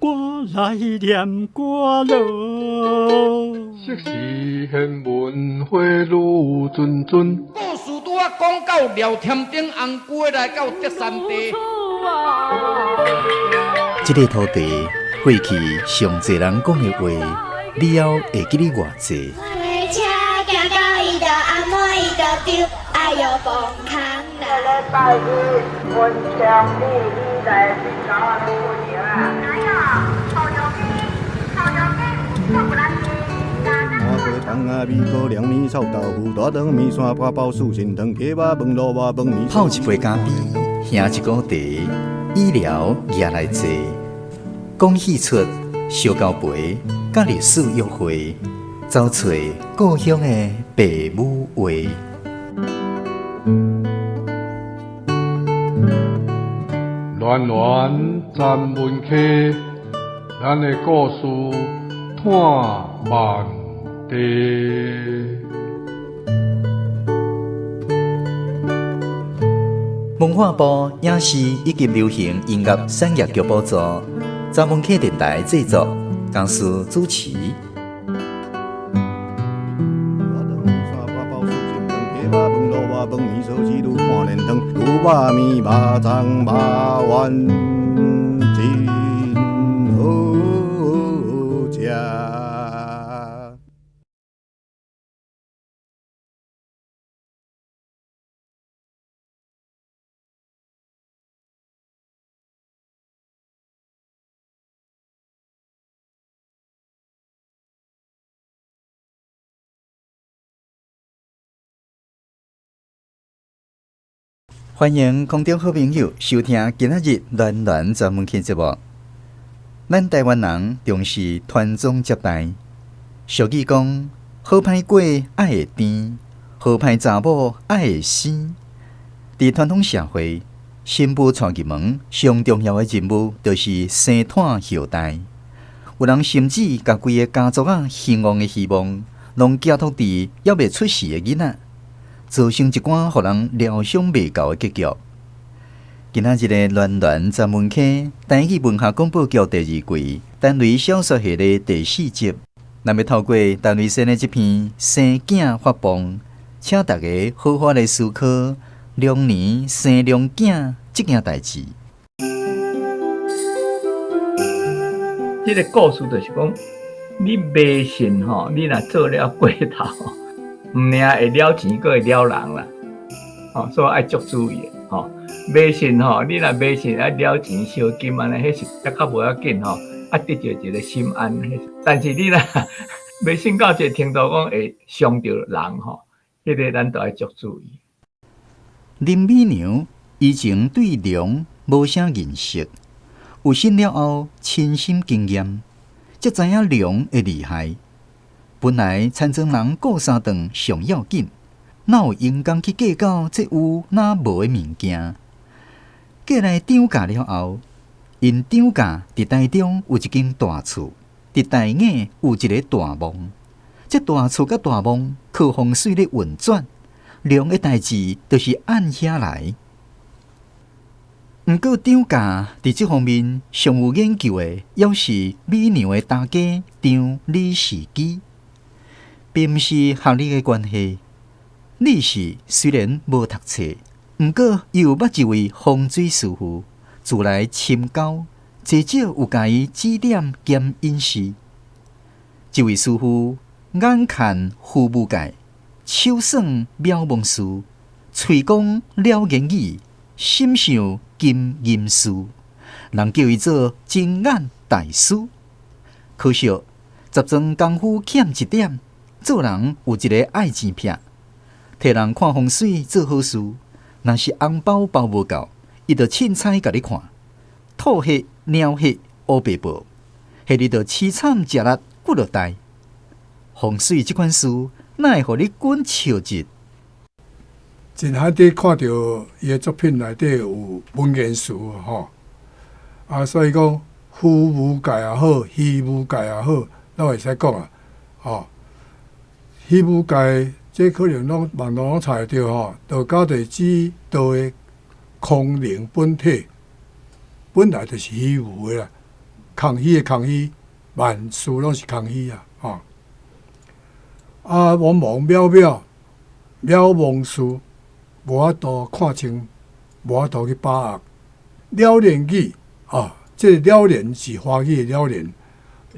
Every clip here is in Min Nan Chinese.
我來念歌囉。昔時玄文花愈谆谆。故事拄仔講到廖添丁紅龜來到德山地。這个土地過去上濟人講的話，了後會記得偌濟？拜一文昌里以來泡一杯咖啡，喝一壺茶，醫療也來坐，講戲出燒交陪，佮歷史約會，走揣故鄉的爸母話。巒巒曾文溪，咱的故事伴萬地。文化部影視以及流行音樂產業局補助，曾文溪電台製作，公司主持。歡迎空中好朋友收聽今仔日暖暖專門節目。咱台灣人重視傳宗接代，俗語講好歹過愛會甜，好歹查某愛會生。佇傳統社會，新婦娶入門上重要的任務就是生湠後代。有人甚至共規个家族仔興旺的希望，攏寄託佇猶未出世的囡仔。造成一寡予人料想袂到的結局。今仔日的暖暖專門溪台語文學廣播劇第二季陳雷小說系列第四集，咱欲透過陳雷先的這篇《生囝發夢》，請大家好好來思考龍年生龍囝這件代誌。這个故事就是講，你迷信吼，你若做了過頭。毋爾會了錢，閣會了人啦，吼，所以愛足注意的，吼。迷信吼，你若迷信愛了錢燒金按呢，彼是猶較無要緊吼，啊得著一个心安。但是你若迷信到一个程度，講會傷著人吼，彼个咱都愛足注意。林美娘以前對龍無啥認識，有信了後親身經驗，才知影龍的厲害。本來田莊人顧三頓上要緊，哪有閒工去計較這有哪無的物件？過來漲價了後，𪜶漲價佇台中有一間大厝，佇大雅有一个大墓。這大厝佮大墓靠風水咧運轉，龍的代誌就是按遐來。毋過張家佇這方面上有研究的，猶是美娘的大家張李世基，並毋是學歷的關係。李氏雖然無讀冊，毋過伊有捌一位風水師傅，自來深交，濟少有共伊指點兼引示。這位師傅眼看父母界，手算渺茫事，喙講了言語，心想金銀事，人叫伊做真眼大師。可惜十樁功夫欠一點，做人有一个愛錢癖，替人看風水做好事，若是紅包包無夠，伊就凊彩共你看，吐血、貓血、烏白報，彼日就淒慘食力骨落袋。風水這款事，哪會予你滾笑一？真罕得看著伊的作品內底有文言詞吼，啊，所以講虛無界也好，虛無界也好，攏會使講啊，吼。虛無界這可能攏網路攏查會著吼，道家就是指道的空靈本體，本來就是虛無的啦，空虛的空虛，萬事攏是空虛啊！吼，啊，茫茫渺渺，渺茫事，無法度看清，無法度去把握。了然語啊，這個了然是華語的了然，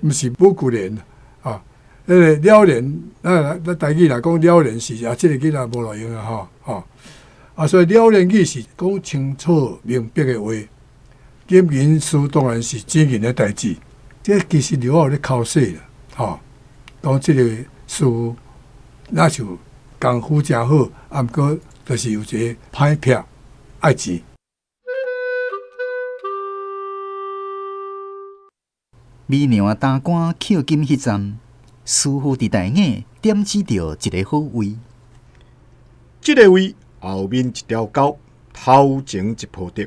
毋是武骨蓮啊。彼個了然，咱台語來講了然是啊，這個囡仔無路用啊！吼吼啊，所以了然語是講清楚明白的話。金銀事當然是錢銀的代誌，這其實劉有咧剾洗啦，吼，講這個事若像功夫誠好，啊，毋過就是有一個歹癖，愛錢。美娘擔竿抾金彼站，師傅佇大眼點指著一个好位。這个位後面一條溝，頭前一抱竹。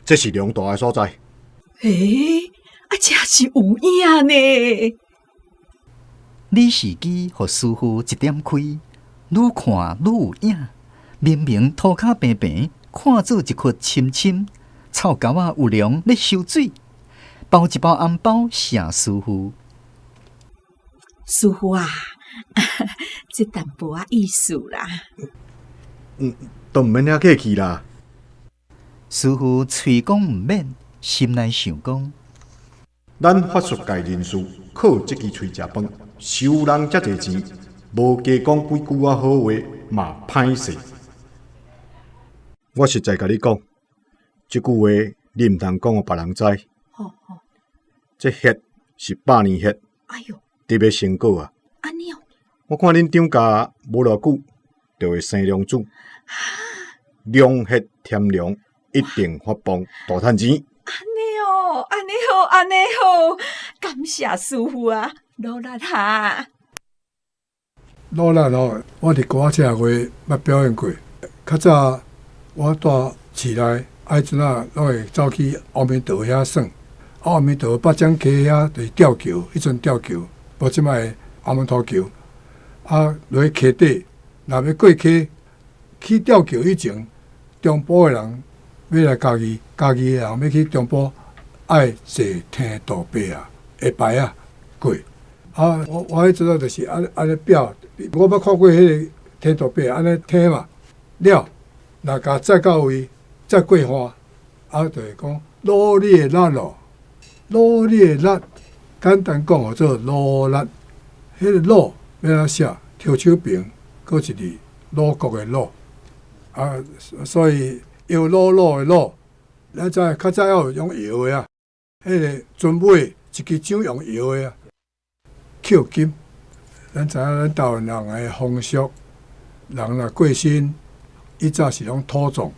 這是龍大的所在。欸，啊，真是有影呢！李時基予師傅一點開，愈看愈有影。明明塗跤平平，看做一窟深深。臭狗仔有龍咧收水，包一包紅包謝師傅。師傅啊，這淡薄仔意思啦。嗯，都毋免遐客氣啦。師傅喙講毋免，心內想講：咱法術界人士靠這支喙食飯，收人遮濟錢，無加講幾句仔好話嘛歹勢。我實在共你講，這句話你毋通講予別人知。這血是百年血，哎喲，特別成果啊！按呢哦，我看恁張家無偌久就會生龍子，龍血添龍。一定發旺大趁錢。按呢哦，按呢好，按呢好，感謝師傅啊，努力哈。努力哦，我佇歌仔戲會捌表演過。較早我住市內，愛陣仔攏會走去烏面道遐耍。啊，烏面道八掌溪遐就是吊橋，彼陣吊橋，無這擺阿門頭橋。啊，落去溪底，若欲過溪，去吊橋以前，中埔的人欲來嘉義，嘉義的人欲去中埔，愛坐天道伯啊，下排啊過。啊，我彼陣就是按呢表，我捌看過彼个天道伯按呢聽嘛，了，若共載到位，再過岸，啊，就是講努力的力咯，努力的力，簡單講叫做努力。彼个努欲按怎寫？提手邊，閣一字魯國的魯，啊，所以。搖魯魯的魯，咱知較早猶有用搖的啊，彼个船尾一支槳用搖的啊，抾金。咱知影咱台灣人的風俗，人若過身，以早是攏土葬，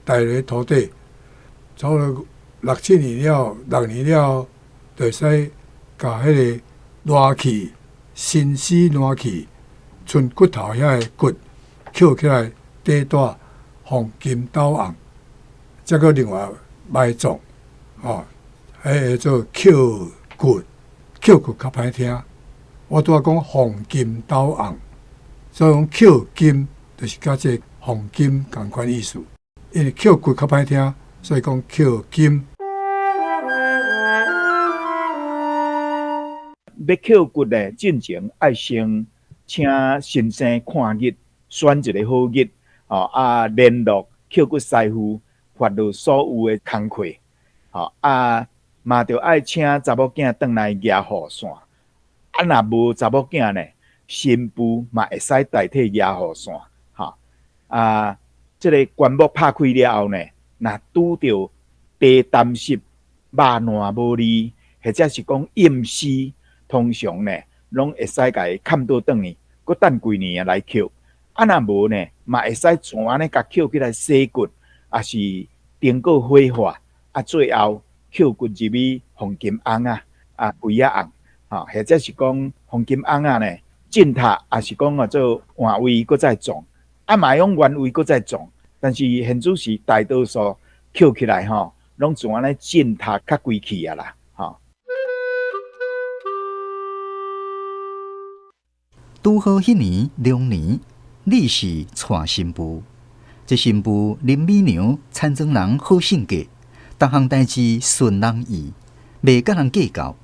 埋佇土底，差不多六七年了，六年了，就會使共彼个爛去，身死爛去，賰骨頭遐个骨抾起來，底帶。黃金斗紅，再閣另外埋葬，吼，彼个做抾骨，抾骨較歹聽。我拄仔講黃金斗紅，所以講抾金就是佮這個黃金仝款意思。因為抾骨較歹聽，所以講抾金。欲抾骨咧，進前愛先請先生看日，選一个好日。吼啊，聯絡抾骨師傅發落所有的工課，吼啊，嘛著愛請查某囝轉來舉雨傘。啊，若無查某囝呢，新婦嘛會使代替舉雨傘，吼啊，這个棺木拍開了後呢，若拄著茶澹濕、肉爛無味，或者是講淹屍，通常呢，攏會使共伊崁倒轉去，閣等幾年仔來抾。啊，若無呢，嘛會使全按呢共抾起來洗骨，抑是經過火化，啊，最後抾骨入去黃金甕仔，啊，櫃仔甕，吼，或者是講黃金甕仔呢，進塔，抑是講啊做換位閣再葬，啊，嘛會用原位閣再葬，但是現此時大多數抾起來吼，攏像按呢進塔較規氣啊啦，吼。拄好彼年龍年。李氏娶新婦，這新婦林美娘，田庄人好性格，逐項代誌順人意。袂佮人计較。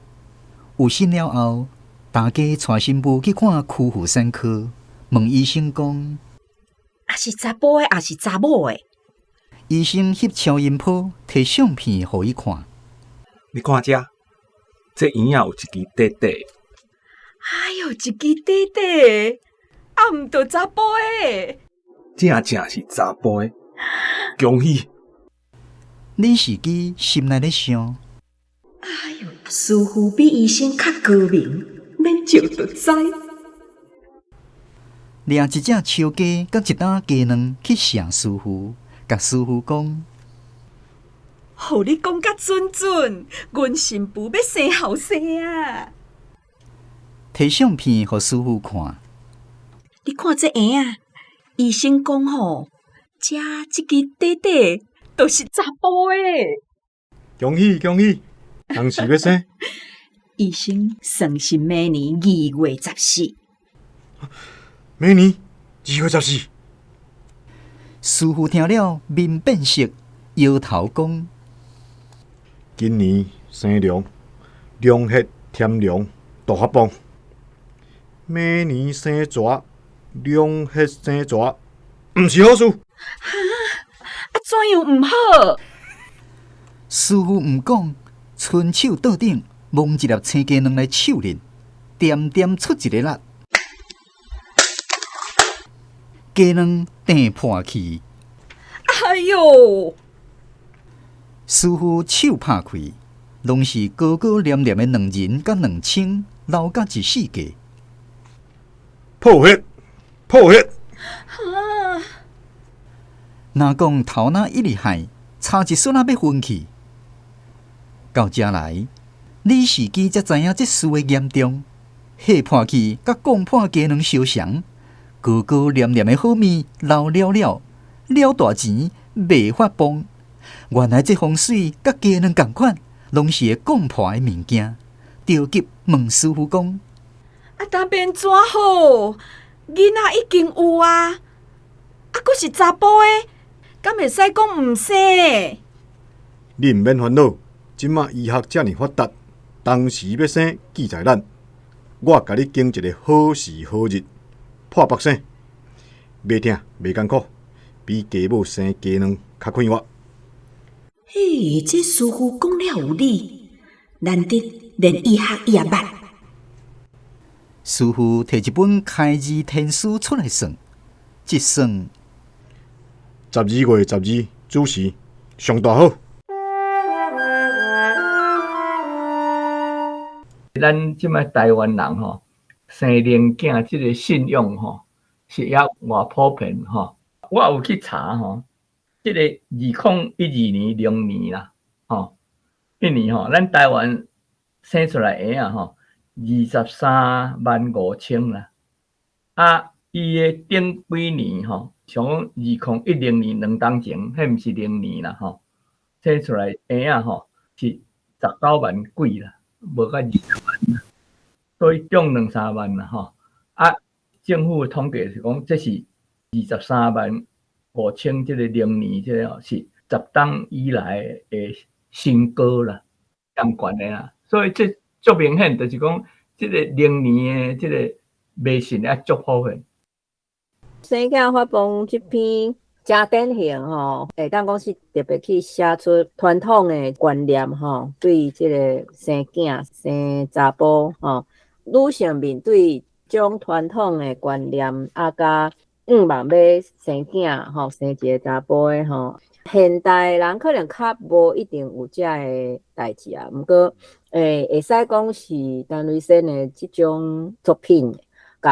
有信了後，大家帶新婦去看區婦產科，問醫生講：抑是查埔的，抑是查某的？醫生翕超音波，提相片予伊看。你看遮，這嬰仔有一支短短。哎喲，一支短短的，啊毋著查埔的。正正是查埔的，恭喜！李世基心內咧想：哎喲，師傅比醫生較高明，免照就知。掠一隻燒雞佮一擔雞卵去謝師傅，共師傅講：予你講甲準準，阮新婦欲生後生啊！提相片予師傅看。你看這嬰仔，醫生講吼，遮這支短短就是查埔的。恭喜恭喜，當時欲生？醫生算是明年2月14。明年2月14。師傅聽了面變色，搖頭講：今年生龍，龍血添龍，大發旺。明年生蛇，龍血生蛇，毋是好事。哈？啊，怎樣毋好？師傅毋講，伸手桌頂摸一粒青雞卵來手印，恬恬出一个力，雞卵硩破去。哎喲！師傅手拍開，攏是高高黏黏的卵仁佮卵清，流甲一世界。破血，破血！啊！若講頭腦一直害，差一瞬仔欲昏去。到遮來，李世基才知影這事的嚴重，血破去佮摃破雞卵相像，高高黏黏的好物流了了，了大錢袂發旺。原來這風水佮雞卵仝款，攏是會摃破的物件。著急問師傅講：啊，但欲按怎好？囡仔已經有啊，啊，閣是查埔的，敢會使講毋生？你毋免煩惱，這馬醫學遮爾發達，當時欲生記在咱。我共你揀一个好時好日，破腹生，袂疼袂艱苦，比雞母生雞卵較快活。嘿，這師傅講了有理，難得連醫學伊也捌。師傅提一本開字天書出來算，一算12月12子時上大好。咱這擺台灣人吼，生靈囝這个信仰吼，是猶偌普遍吼。我有去查吼，這个2012年龍年啦，吼，彼年吼，咱台灣生出來嬰仔吼，23萬5千啦。啊，伊的頂幾年吼，像講2010年兩冬前，彼毋是龍年啦吼，生出來嬰仔吼是19萬幾啦，無到20萬啦，所以漲兩三萬啦吼。啊，政府的統計是講，這是23萬5千，這个龍年這个是10冬以來的新高啦，上懸的啦。所以這足明顯，就是講這个龍年的這个迷信也足普遍。生囝發旺這篇誠典型吼，會當講是特別去寫出傳統的觀念吼，對這个生囝生查埔吼，女性面對這種傳統的觀念，啊，佮向望欲生囝吼，生一个查埔的吼，現代人可能較無一定有這个代誌啊，毋過會使講是陳雷仙的這種作品，共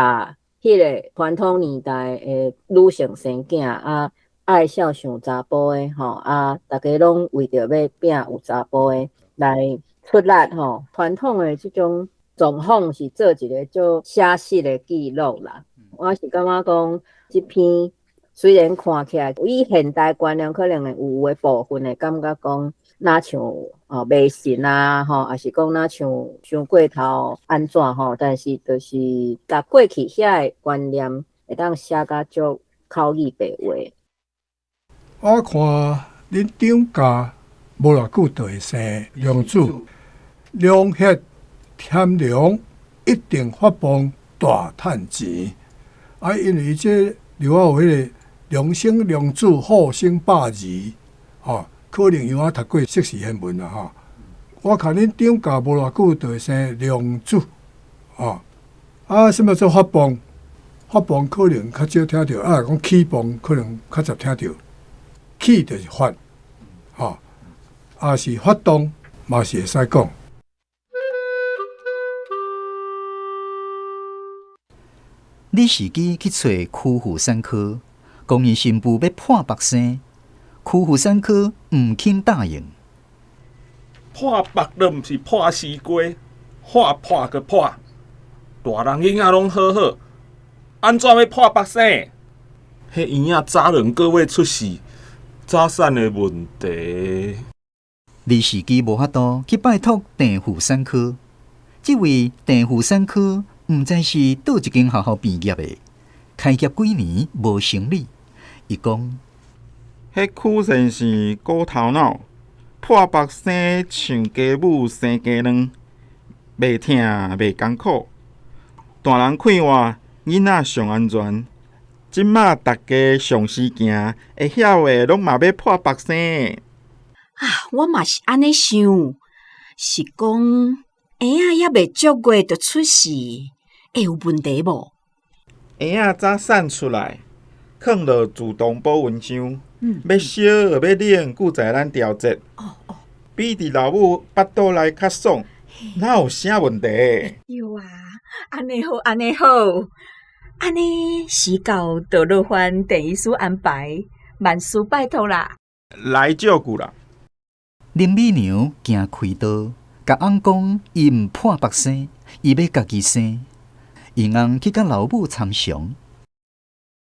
彼个傳統年代的女性生囝啊，愛孝想查埔的吼啊，逐家攏為著欲拼有查埔的來出力吼。傳統的這種狀況是做一个足寫實的記錄啦。我是感覺講，這篇雖然看起來以現代觀念可能會有的部分會感覺講，若像哦迷信啊吼，抑是講若像傷過頭按怎吼，但是就是共過去遐个觀念會當寫甲足口語白話。我看恁長假無偌久就會生龍子，龙血添龙一定发旺大趁钱。啊，因为这刘仔有彼个龙生龙子，虎生百儿，吼，可能有影读过硕士英文啦，吼。我看恁长假无偌久，就会生龙子，吼。啊，啥物做发旺？发旺可能较少听著，啊，讲起旺可能较侪听著。起就是发，吼，啊是发动嘛是会使讲。李世基去揣区妇产科，讲伊新妇欲破腹生，区妇产科毋肯答应。破腹都毋是破西瓜，破破阁破，大人囡仔拢好好，按怎欲破腹生？彼婴仔早两个月出世，早产的问题。李世基无法度去拜托郑妇产科，这位郑妇产科毋知是佗一间学校毕业的，开业几年无生理。伊讲，彼区先生古头脑，破腹生像鸡母生鸡卵，袂疼袂艰苦。大人快活，囡仔上安全。这马逐家上时行，会晓的拢嘛欲破腹生。啊，我嘛是按呢想，是讲婴仔犹未足月就出世，会有问题无？婴仔早产出来，囥落自动保温箱，欲烧欲冷，俱在咱调节。比伫老母腹肚内较爽，哪有啥问题？对啊，按呢好，按呢好，按呢时到就劳烦郑医师安排，万事拜托啦。来照顾啦。林美娘惊开刀，共翁讲伊毋破腹生，伊欲家己生。𪜶翁去共老母参详。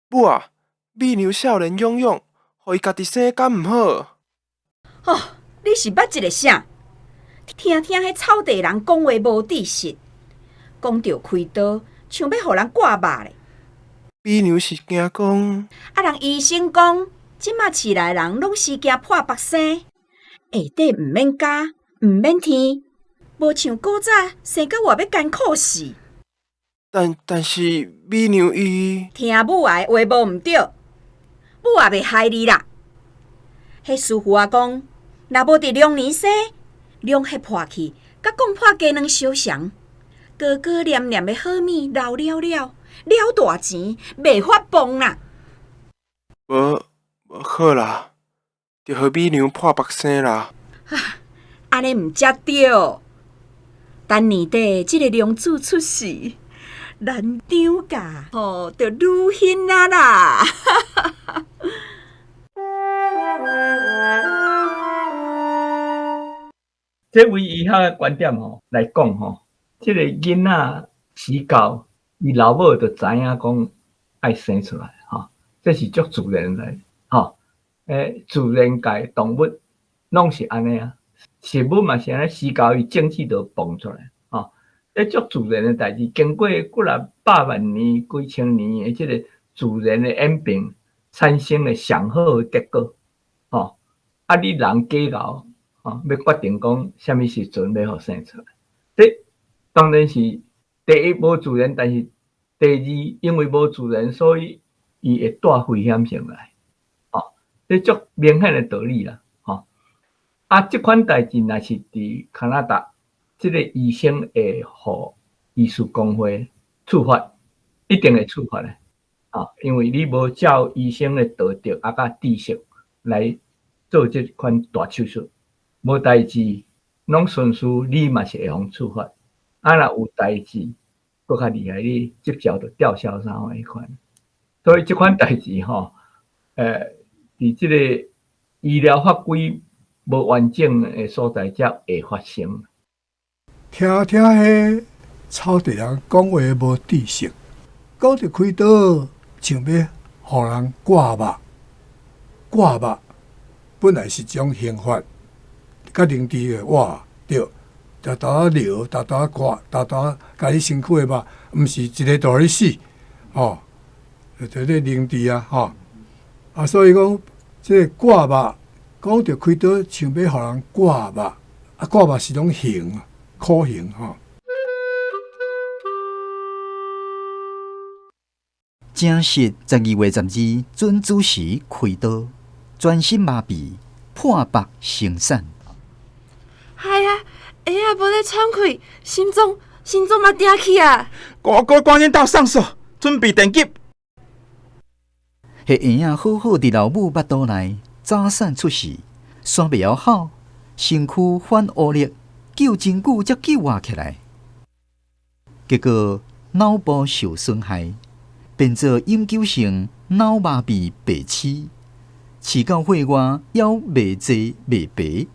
母啊，美娘少年勇勇，予伊家己生敢毋好？哦，你是捌一个啥？听听彼草地人讲话无知识，讲著开刀，像欲予人割肉咧。美娘是惊讲，啊，人医生讲，这马市内人拢是惊破腹生，下底毋免加，毋免添，无像古早生甲活欲艰苦死。但是美娘伊听母仔的话无毋对，母也袂害你啦。彼师傅仔讲，若无伫龙年生，龙血破去，佮摃破鸡卵相像，高高黏黏的好物流了了，了大钱，袂发旺啦。无无好啦，就予美娘破腹生啦。啊，按呢毋才对。等年底这个龙子出世，咱张家吼就愈兴啊啦！这位医学的观点吼来讲吼，这个囡仔时到，伊老母就知影讲爱生出来吼，这是足自然来吼。自然界动物拢是按呢啊，食物嘛是按呢，时到伊种子就蹦出来吼。这足自然的代志，经过几若百万年、几千年的这个自然的演变，产生的上好的结果吼。啊，你人假𠢕吼，欲决定讲啥物时阵欲予生出来，这当然是第一无自然，但是第二因为无自然，所以伊会带危险性来，吼，这足明显的道理啦，吼。啊，这款代志若是伫加拿大，这个医生会予医师公会处罚，一定会处罚的，啊，因为你无照医生的道德啊，佮知识来做这款大手术，无代志，拢顺序，你嘛是会予处罚。啊，若有代志，阁较厉害，你执照就吊销啥物彼款。所以这款代志吼，伫这个医疗法规无完整的所在，才会发生。听听彼草地人讲话无知识，讲著开刀像欲予人割肉，割肉本来是一种刑罚，佮认知的哇对，沓沓仔流，沓沓仔割，沓沓仔共你身躯的肉，毋是一个就予你死，吼，就咧认知啊，吼，啊，所以讲这个割肉，讲著开刀像欲予人割肉，啊，割肉是种刑，可行吼。正式12月12准子时开刀，全身麻痹，破腹生产。嗨啊，婴仔无咧喘气，心脏心脏嘛定去啊！哥哥赶紧斗送煞，准备电击。彼婴仔好好伫老母腹肚内早产出世，煞袂晓吼，身躯反乌力，救真久才救活起来。结果脑部受损害，变做永久性脑麻痹白痴，饲到岁外犹袂坐袂爬，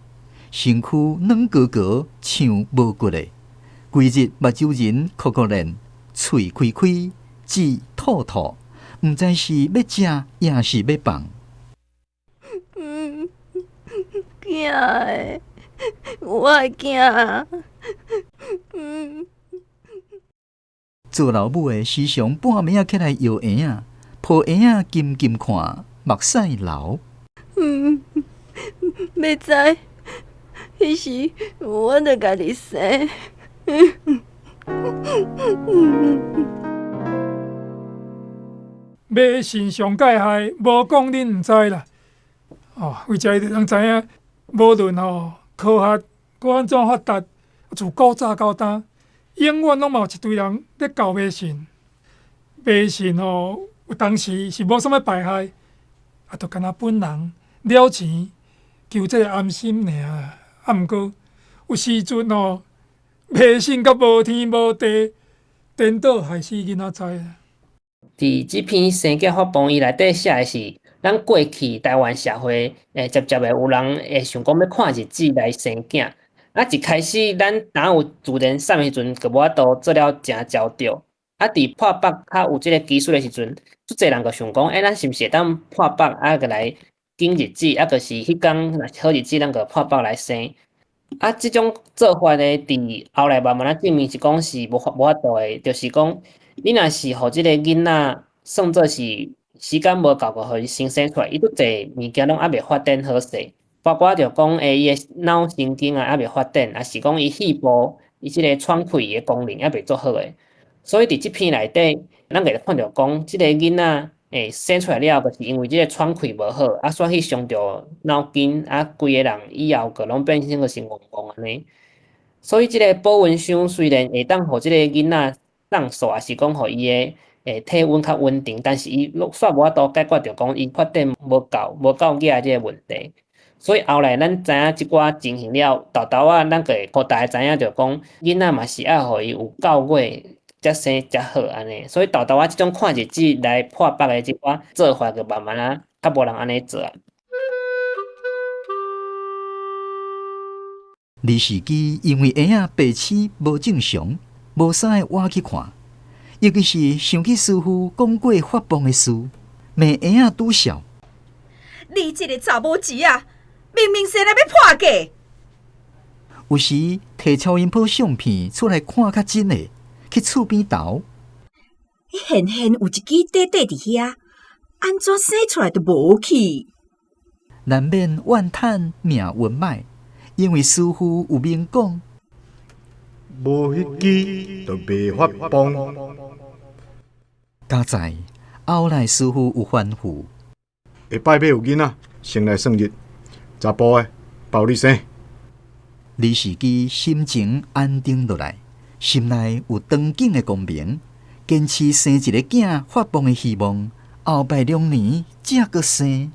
身躯软膏膏像无骨的，规日目睭仁哭哭练，喙开开，舌吐吐，毋知是欲食抑是欲放。囝的，我的囝。做老母的时常半暝仔起来摇婴仔，抱婴仔紧紧看，目屎流。欲知，彼时我著家己生。迷信上界害，无讲恁毋知啦。哦，为这就通知影，无论吼科学阁按怎发达，自古早到今，永远拢嘛有一堆人咧搞迷信。迷信吼，有当时是无啥物排害，啊，就干焦本人了钱求这个安心尔。啊，毋过有时阵吼，迷信甲无天无地，颠倒害死囡仔知啦。伫这篇生囝发梦伊内底写的是，咱过去台湾社会会渐渐的有人会想讲欲看日子来生囝。啊，一开始咱若有自然产的时阵，就无法度做了诚焦著。啊，伫破腹较有这个技术的时阵，足济人就想讲，欸，咱是毋是会当破腹啊，阁来拣日子，啊，就是彼工若是好日子，咱阁破腹来生。啊，这种做法呢，伫后来慢慢仔证明是讲是无法无法度的，就是讲你若是予这个囡仔算做是时间无够，阁予伊先生出来，伊足济物件拢犹未发展好势，包括著讲，欸，伊的脑神经啊，犹未发展，抑是讲伊肺部伊这个喘气的功能犹未做好的。所以伫这篇内底，咱会看著讲，这个囡仔欸生出来了后，就是因为这个喘气无好，啊，煞去伤著脑筋，啊，规个人以后阁拢变成个是戆戆按呢。所以这个保温箱虽然会当予这个囡仔送煞，抑是讲予伊的欸体温较稳定，但是伊拢煞无法度解决著讲伊发展无够无够额这个问题。所以后来咱知影这寡情形了，沓沓仔咱阁会予大家知影著讲，囡仔嘛是爱予伊有够月才生才好按呢。所以沓沓仔这种看日子来破腹的这寡做法，就慢慢仔较无人按呢做啊。李世基因为婴仔白痴无正常，无啥会倚去看，尤其是想起师父讲过发梦的事，骂婴仔拄笑。你这个查某子啊，明明生来欲破家。有时提超音波相片出来看较真的，去厝边头。现现有一支短短伫遐，按怎生出来都无去？难免怨叹命运歹，因为师父有明讲，无彼支就袂发梦。佳哉，后来师父有吩咐，下摆欲有囡仔，先来算日，查埔的包你生。李世基心情安定落来，心内有长景的光明，坚持生一个囝发梦的希望，后摆2年才阁生。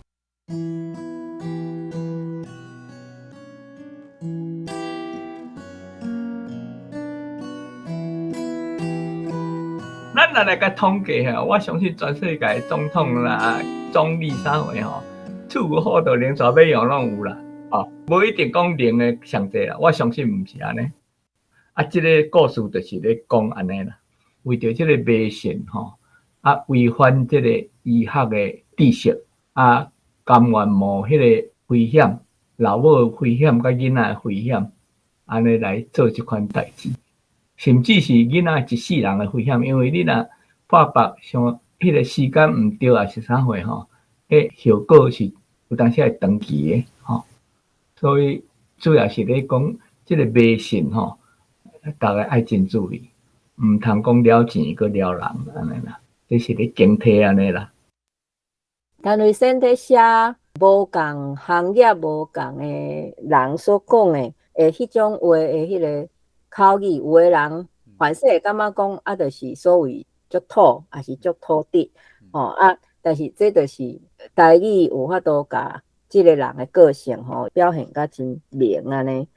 咱若来共统计吼，我相信全世界的总统啦、总理啥货吼，厝有好到连蛇尾用拢有啦，哦，无一定讲零的上济啦，我相信毋是按呢。啊，这个故事就是咧讲按呢啦，为著这个迷信吼，啊，违反这个医学的知识，啊，甘愿冒彼个危险，老母的危险佮囡仔的危险，按呢来做这款代志。甚至是囡仔一世人的危险，因为你若破腹像彼个时间毋对，抑是啥货吼，彼后果是有当时会长期的吼。所以主要是咧讲这个迷信吼，逐个爱真注意，毋通讲了钱阁了人按呢啦，这是咧警惕按呢啦。陈慧珊伫写无仝行业、无仝的人所讲的，的彼种话的彼个口语，有的人凡势会感觉讲啊，就是所谓足土，抑是足土直，吼啊，但是这就是台语有法度共这个人的个性吼表现甲真明按呢。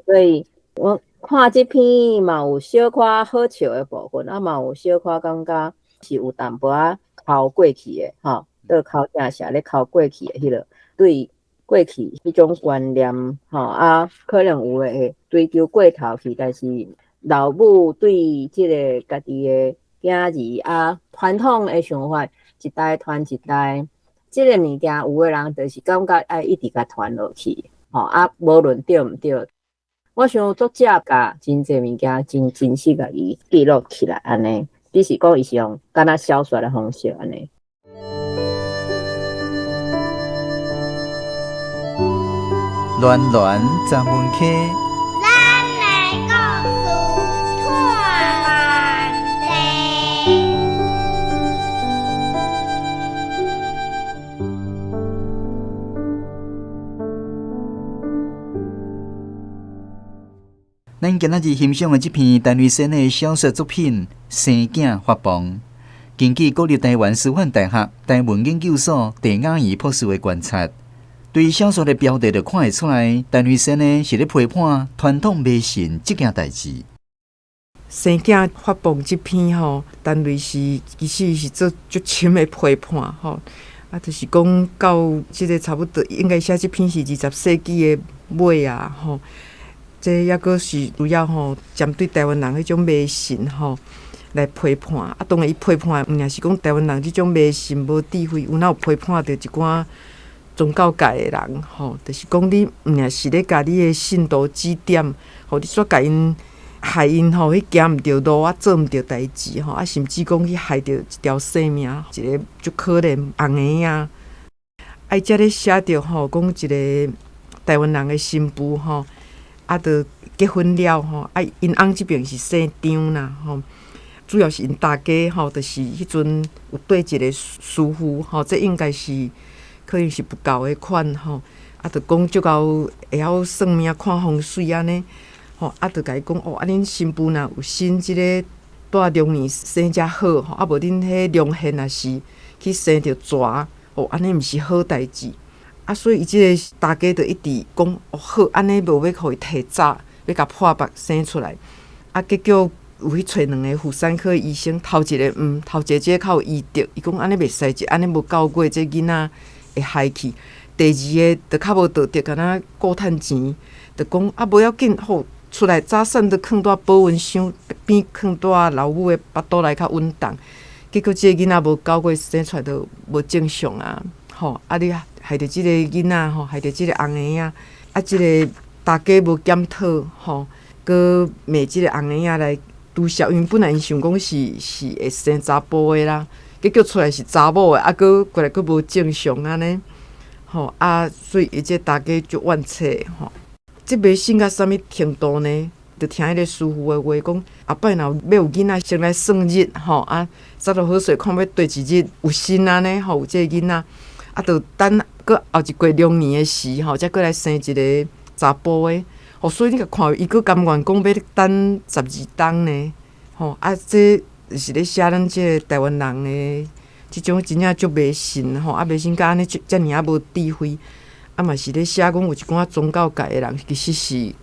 所以我看这篇嘛有小可好笑的部分，啊嘛有小可感觉是有淡薄仔哭过去的吼，倒哭正写咧哭过去的彼个对过去彼种观念吼，啊可能有的会追求过头去，但是老母对这个家己的囝儿啊传统的想法一代传一代，这个物件有的人就是感觉爱一直共传落去，吼啊无论对毋对。我想作者共真济物件真真实共伊记录起来按呢，只是讲伊是用敢若小说的方式按呢。孌孌十门溪。咱的故事托万地。咱今仔日欣赏的这篇陈瑞珊的小说作品《生囝发梦》，根据国立台湾师范大学台文研究所郑雅仪博士的观察，对小说的标题就看会出来，陈瑞珊呢是咧批判传统迷信这件代志。生囝发梦这篇吼，陈瑞是其实是做足深的批判吼，啊，就是讲到这个差不多应该写这篇是20世纪的尾啊吼。这抑阁是主要吼，针对台湾人彼种迷信吼来批判。啊，当然伊批判，毋尔是讲台湾人这种迷信无智慧，有哪有批判著一寡宗教界的人吼，就是讲你毋尔是咧共你的信徒指点，吼，你煞共𪜶害𪜶吼去行毋著路啊，做毋著代志吼，啊，甚至讲去害著一条性命，一个足可怜红的仔。啊，伊遮咧写著吼，讲一个台湾人的新妇吼。啊，就结婚了吼，啊，𪜶翁这边是姓张啦吼，主要是𪜶大家吼，就是彼阵有缀一个师父吼，这应该是可能是佛教的款吼，啊，就讲足够会晓算命、看风水按呢吼，啊，就共伊讲哦，啊，恁新妇若有生这个蹛龙年生才好吼，啊，无恁彼龙现若是去生著蛇哦，按呢毋是好代志。啊，所以伊这个大家就一直讲哦好，按呢无欲予伊提早，欲共破腹生出来。啊，结果有去揣两个妇产科医生，头一个毋，头一个这个较有医德，伊讲按呢袂使，按呢无够月，这囡仔会害去。第二个就较无道德，敢若顾趁钱，就讲啊无要紧，好出来早产就囥佇保温箱边，囥佇老母的腹肚内较稳当。结果这个囡仔无九月生出来就无正常啊，吼啊你害著这个囡仔吼，害著这个红婴仔，啊这个大家无检讨吼，阁骂这个红婴仔来拄潲，因为本来𪜶想讲是会生查埔的啦，结果出来是查某的，啊阁过来阁无正常按呢，吼啊，所以伊这大家足怨气吼。这迷信到啥物程度呢？就听彼个师父的话讲，后摆若欲有囡仔，先来算日吼啊，煞落好势，看欲佗一日有生按呢吼，有这个囡仔，啊，就等阁后一过龙年的时吼，才阁来生一个查埔的。吼，所以你共看，伊阁甘愿讲欲等12冬呢，吼啊，这是咧写咱这个台湾人的这种真正足迷信吼，啊迷信甲按呢遮尔仔无智慧，啊嘛是咧写讲有一寡宗教界的人其实是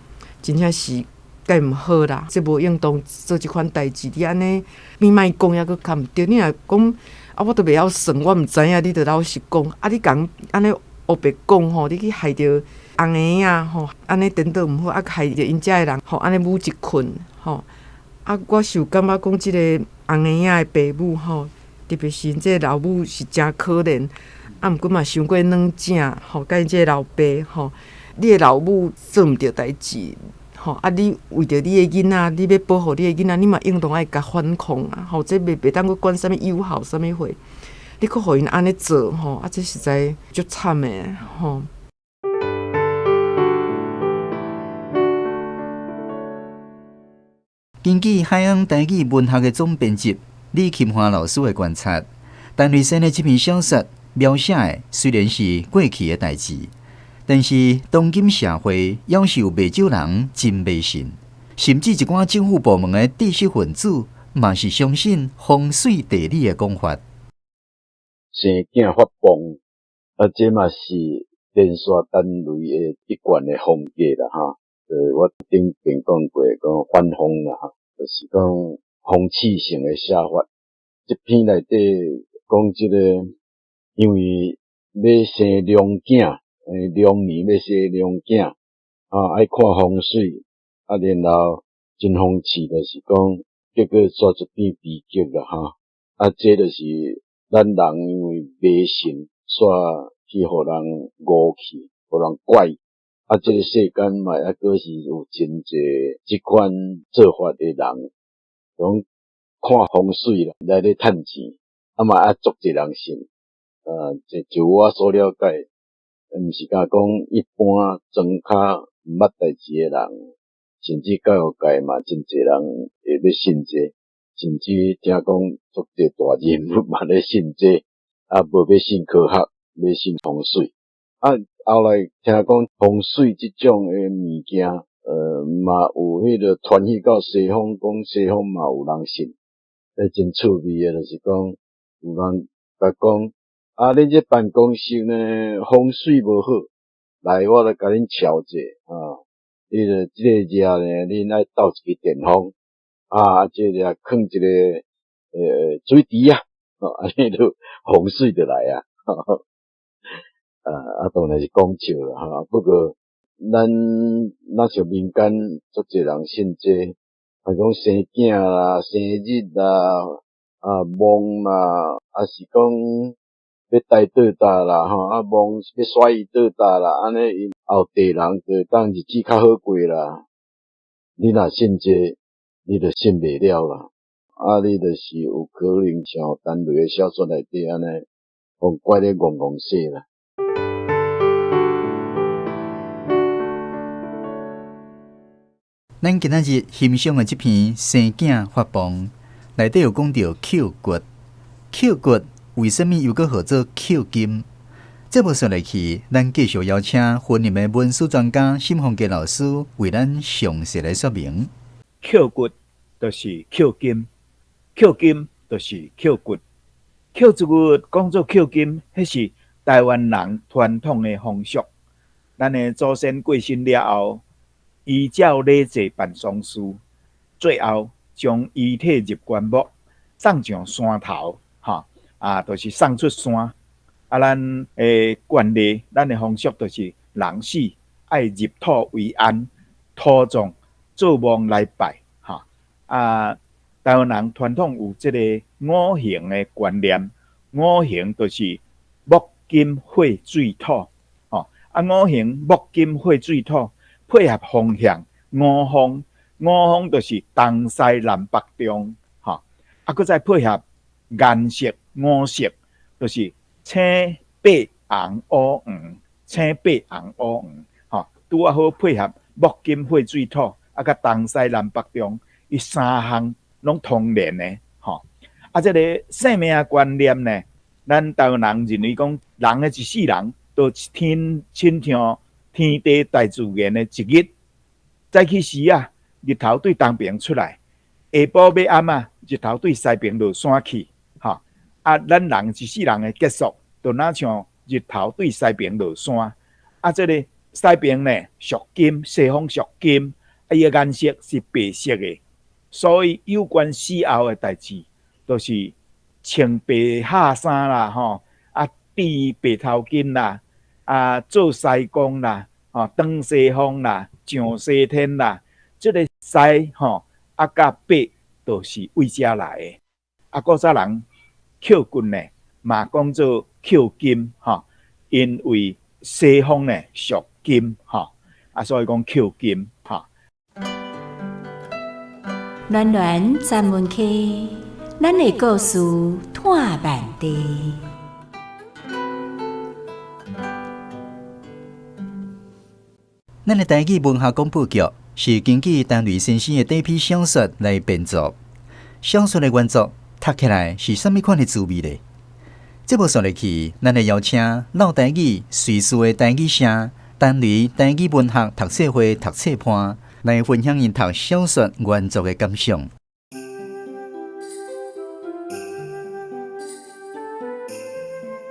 真正是盖毋好啦，这无应当做这款代志。你按呢，你莫讲犹阁较毋对。你若讲啊，我都袂晓算，我毋知影，你著老实讲。啊，你共按呢乌白讲吼，你去害著红婴仔吼，按呢颠倒毋好，啊害著𪜶遮的人吼，按呢母一困吼。啊，我是有感觉讲这个红婴仔的爸母吼，特别是𪜶这个老母是诚可怜。啊，毋过嘛伤过软正吼，佮𪜶这个老爸吼，你的老母做毋著代志。吼啊！你为著你的囡仔，你欲保护你的囡仔，你嘛应当爱共反抗啊！吼，这袂当阁管啥物友好啥物货，你阁予𪜶按呢做吼，啊，这实在足惨的吼。根據海洋台語文學的總編輯李琴華老師的觀察，陳瑞生的這篇小說描寫的雖然是過去的代誌，但是當今社會猶是有袂少人真迷信，甚至一寡政府部門的知識分子嘛是相信風水地理的講法。生囝發夢，啊，這嘛是連續單位的一貫的風格啦，哈。我頂邊講過，講反諷啦，哈，就是講諷刺性的寫法。這篇內底講這個，因為欲生龍囝，龍年欲生龍囝，啊，愛看風水，啊，然後真諷刺，就是講結果煞一變悲劇啦，哈。啊，這就是咱人因為迷信，煞去予人誤去，予人拐。啊，這個世間嘛，猶閣是有真濟這款做法的人，講看風水啦，來咧趁錢，啊嘛啊足濟人信。就就我所了解，毋是敢講一般莊跤毋捌代誌的人，甚至教育界嘛，真濟人會欲信這個，甚至聽講足濟大人物嘛咧信這個，啊無欲信科學，欲信風水。啊，後來聽講風水這種的物件，嘛有彼個傳去到西方，講西方嘛有人信。欸，真趣味的，就是講有人共講，啊，恁這辦公室呢風水無好，來，我來共恁瞧者，啊，你著這个遮呢，恁愛鬥一支電風，啊，這个囥一個水池啊，按呢就風水就來啊。啊，當然是講笑啦，哈。不過，咱若像民間足濟人信這個，啊講生囝啦、生日啦、啊夢啦，啊是講欲刣倒搭啦，吼啊夢欲甩伊倒搭啦，按呢𪜶後代人就會當日子較好過啦。你若信這個，你就信袂了啦。啊，你就是有可能像陳雷的小說內底按呢，予拐咧戇戇說啦。咱今仔日欣賞的這篇《生囝發夢》內底有講著抾骨，抾骨為啥物又閣號做抾金？節目紲落去，咱繼續邀請雲林的文史專家沈鳳杰老師為咱詳細來說明。抾骨就是抾金，抾金就是抾骨，抾一骨講做抾金，彼是台灣人傳統的風俗。咱的祖先過身了後，依照禮制辦喪事，最後將遺體入棺木，送上山頭，吼啊，就是送出山。啊，咱的慣例，咱的風俗就是人死愛入土為安，土葬做墓來拜，吼啊。台灣人傳統有這個五行的觀念，五行就是木金火水土，吼啊，五行木金火水土。配合方向五方，五方就是東西南北中，吼啊，閣再配合顏色五色，就是青白紅烏黃，青白紅烏黃，吼，拄仔好配合木金火水土，啊，佮東西南北中，伊三項攏通連的，吼啊，這個生命觀念呢，咱台灣人認為講，人的一世人都天親像天地大自然的一日，早起時啊，日頭對東爿出來；下晡欲暗啊，日頭對西爿落山去。吼啊，咱人一世人的結束，就若像日頭對西爿落山。啊，這個西爿呢屬金，西方屬金，啊，伊的顏色是白色的，所以有關死後的代誌，就是穿白紗衫啦，吼啊，戴白頭巾啦。啊，做西公啦，吼，轉西方啦，上西天啦，這個西吼啊，佮白都是為遮來的。啊，古早人抾骨呢，嘛講做抾金吼，因為西方呢屬金吼，啊，所以講抾金吼。暖暖专门溪，咱的故事湠万地。咱的台語文學廣播劇《是根據陳雷先生的短篇小說來編作。小說的原作讀起來是啥物款的滋味呢？節目紲落去，咱會邀請嘮台語瑞士的台語社陳雷台語文學讀冊會讀冊伴來分享𪜶讀小說原作的感想。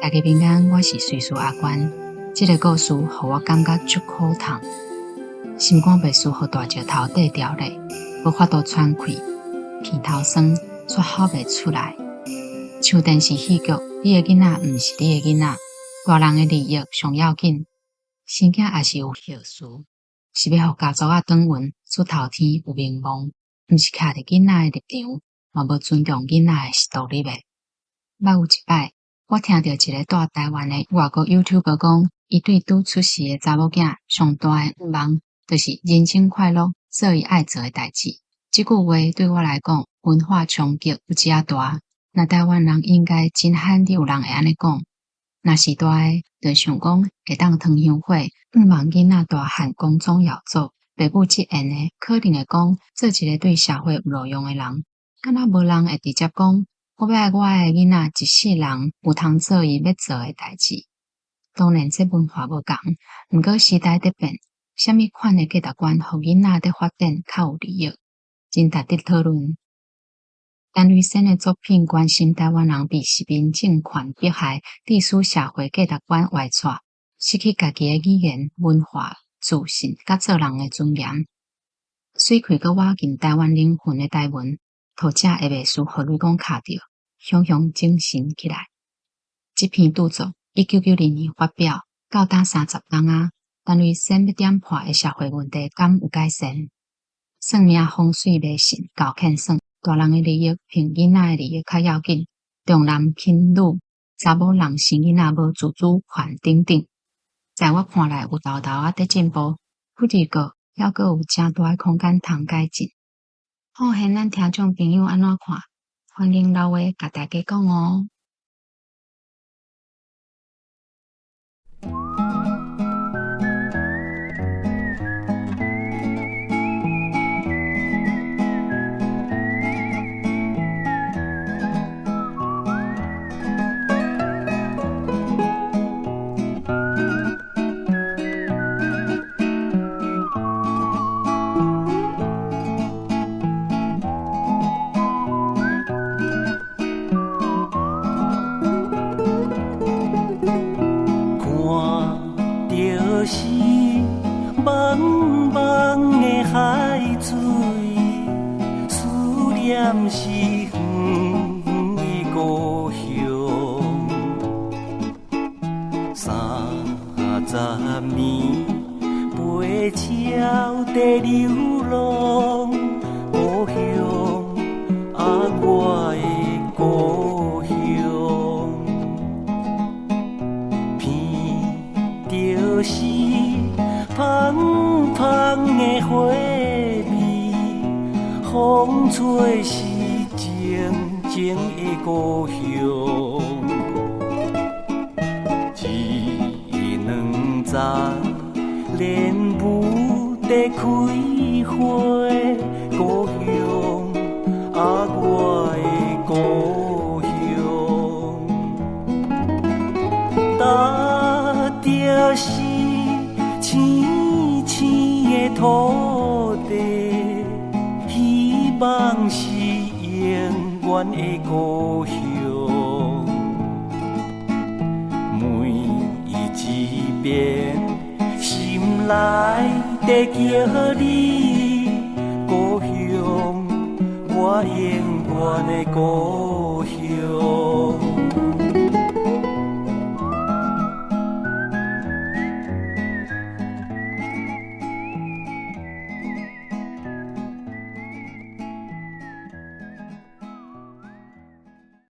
大家平安，我是瑞士阿關。這个故事予我感覺足苦痛，心肝袂輸予大石頭綴牢咧，無法度喘氣，鼻頭酸，煞吼袂出來。像電視戲劇，你的囡仔毋是你的囡仔，大人的利益上要緊。生囝也是有後事，是欲予家族仔轉運出頭天有名望，毋是徛佇囡仔的立場，嘛無尊重囡仔的是獨立的。捌有一擺，我聽著一个蹛台灣的外國 YouTuber 講，伊對拄出世的查某囝上大的願望，就是人生快樂，做伊愛做的代誌。這句話對我來講，文化衝擊有遮大。若台灣人應該真罕得有人會按呢講。若是大的，就想講會當糖香火，向望囡仔大漢光宗耀祖，爸母這緣的，可能會講做一个對社會有路用的人。敢若無人會直接講，我欲愛我的囡仔一世人有通做伊欲做的代誌。當然，這文化無仝，毋過時代佇變，啥物款的價值觀，予囡仔佇發展較有利益，真值得討論。陳雷先的作品關心台灣人被殖民政權迫害，致使社會價值觀歪斜，失去家己的語言、文化、自信，佮做人的尊嚴。水氣閣倚近台灣靈魂的台文，讀者會袂輸予雷公敲著，雄雄精神起來。這篇著作1992年發表，到今30冬仔，陳雷先欲點破的社會問題，敢有改善？算命風水迷信厚欠算，大人的利益比囡仔的利益較要緊，重男輕女，查某人生囡仔無自主權等等，在我看來有沓沓仔佇進步，不過猶閣有誠大的空間通改進。好，現咱聽眾朋友按怎看？歡迎留話共大家講哦。看著是茫茫的海水，思念是遠遠的故鄉。30年飛鳥在流浪，故鄉啊，我的故鄉。鼻著是芳芳的花味，風吹是靜靜的故鄉。一兩丛莲雾在開花，故鄉啊，我的故鄉。踏著是青青的土地，希望是永遠的故鄉。每一遍心內在叫你，故鄉，我永遠的故鄉。